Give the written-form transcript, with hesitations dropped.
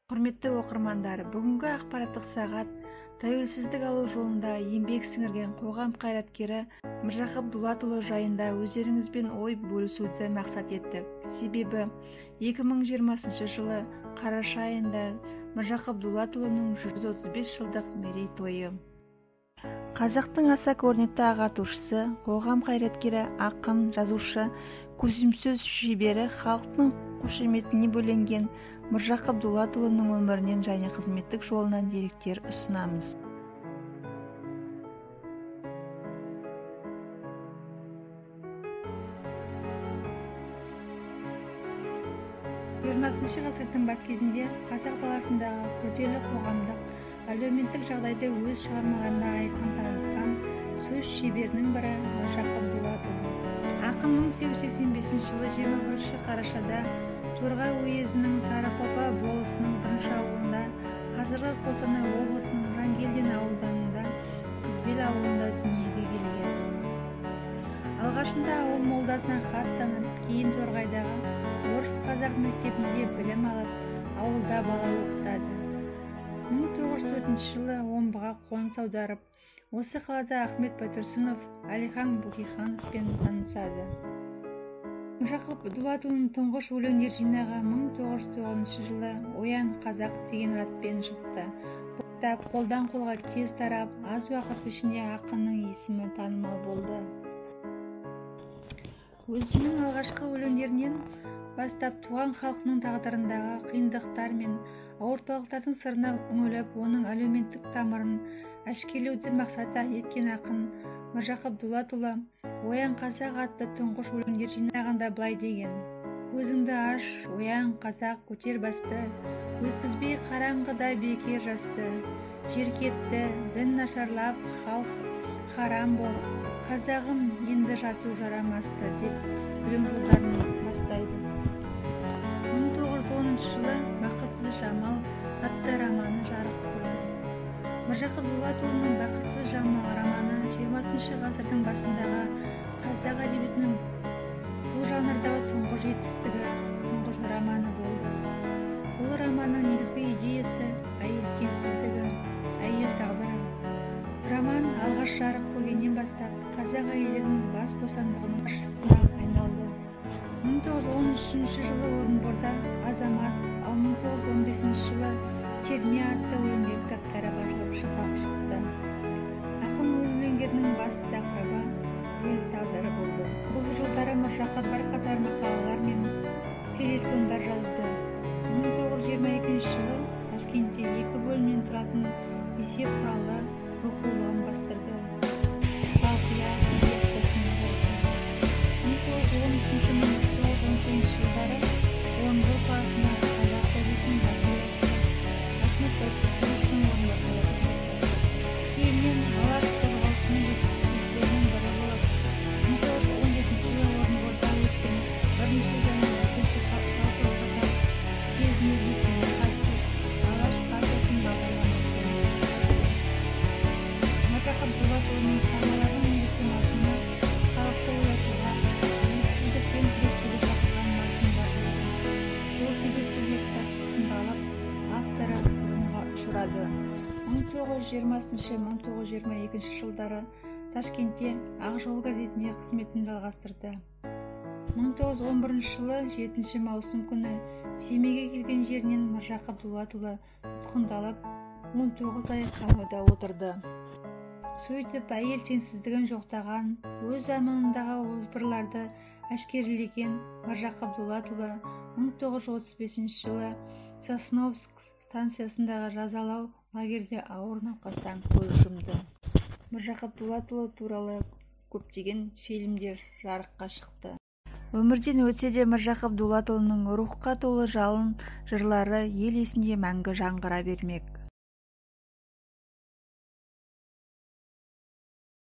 Құрметті оқырмандар, бүгінгі ақпараттық сағат тәуелсіздік алу жолында еңбек сіңірген қоғам қайраткері Міржақып Дулатұлы жайында өздеріңізбен ой бөлісуді мақсат еттік. Себебі 2020 жылы қараша айында Міржақып Дулатұлының 135 жылдық мерейтойы. Қазақтың аса көрнекті ағартушысы, қоғам қайраткері, ақын, жазушы, көсемсөз шебері, халықтың қошеметіне бөленген Міржақып Дулатұлының өмірінен және қызметтік жолынан деректер ұсынамыз. XX ғасырдың бас кезінде қазақ даласындағы күрделі қоғамдық, әлеуметтік жағдайды өз шығармаларында айқын танытқан сөз шеберінің бірі Міржақып Дулатұлы. Ақын 1885 жылы 21 қарашада Торғай уезінің Сарықопа болысының бірінші ауылында, қазіргі Қостанай облысының Жангелдин ауданында Қызбел ауылында дүниеге келген. Алғашында ауыл молдасынан хат танып, кейін Торғайдағы орыс-қазақ мектебінде білім алып, ауылда бала оқытады. 1904 жылы Омбыға қоныс аударып, осы қалада Ахмет Байтұрсынов, Әлихан Бөкейхановпен танысады. Міржақып Дулатұлының тұңғыш өлеңдер жинағы 1909 жылы «Оян, қазақ» деген атпен шықты. Бұл кітап қолдан қолға тез тарап, аз уақыт ішінде ақынның есімі танымал болды. Өзінің алғашқы өлеңдерінен бастап туған халқының тағдырындағы қиындықтар мен ауыртпалықтардың сырына үңіліп, оның әлеуметтік тамырын әшкерелеуді мақсат еткен ақын Міржақып Дулатұлы «Оян, қазақ» атты тұңғыш өлеңдер жинағында былай деген: «Көзіңді аш, оян, қазақ, көтер басты, өткізбей қараңғыда бекер жасты. Жер кетті, дін нашарлап, халық харам болып, қазағым енді жату жарамасты» деп өлең жолдарын бастайды. 1910 жылы «Бақытсыз Жамал» атты романы жарық көрді. Міржақып Дулатұлының «Бақытсыз Жамал» романы 20 ғасырдың басындағы қазақ әдебиетінің бұл жанрдағы тұңғыш жетістігі, тұңғыш романы болды. Бұл романның негізгі идеясы әйел теңсіздігі, әйел тағдыры. Роман алғаш жарық көргеннен бастап қазақ әйелдерінің бас бостандығының жаршысына айналды. 1913 жылы Орынборда «Азамат», ал 1915 жылы «Терме» атты өлеңдер кітаптары басылып шықты. Ақын өз өлеңдерінің басты тақырыбы ел тағдыры болды. Бұл жылдары Міржақып бірқатар мақалалар мен фельетондар жазды. 1922 жылы Ташкентте екі бөлімнен тұратын есеп құралы оқулығын бастырды. Балқия газетасында жазды. 1913-1918 жылдары Орынбор қаласындағы Қазақ газетінің бас редакторы, Ахмет Байтұрсыновтың орынбасары қызмет атқарды. Кейіннен Алаш қозғалысының жетекшілерінің бірі болып, 1917 жылы Орынборда өткен бірінші және екінші жалпы қазақ съезіне белсене қатысып, Алаш партиясының бағдарламасын жасады. Міржақып Дулатұлының шығармаларының негізгі мазмұны халықты оятуға, елсіздікпен күресуге шақырған мазмұнда болды. Сол себепті де кітап тұтқындалып, авторы қуғынға ұшырады. 1920-1922 жылдары Ташкентте «Ақ жол» газетінде қызметін жалғастырды. 1911 жылы 7 маусым күні Семейге келген жерінен Міржақып Дулатұлы тұтқындалып, 19 ай қамауда отырды. Сөйтіп, әйел теңсіздігін жоқтаған, өз заманындағы озбырларды әшкерелеген Міржақып Дулатұлы 1935 жылы Сосновск станциясындағы жазалау лагерде ауыр науқастан көз жұмды. Міржақып Дулатұлы туралы көптеген фильмдер жарыққа шықты. Өмірден өтсе де Міржақып Дулатұлының рухқа толы жалын жырлары ел есінде мәңгі жаңғыра бермек.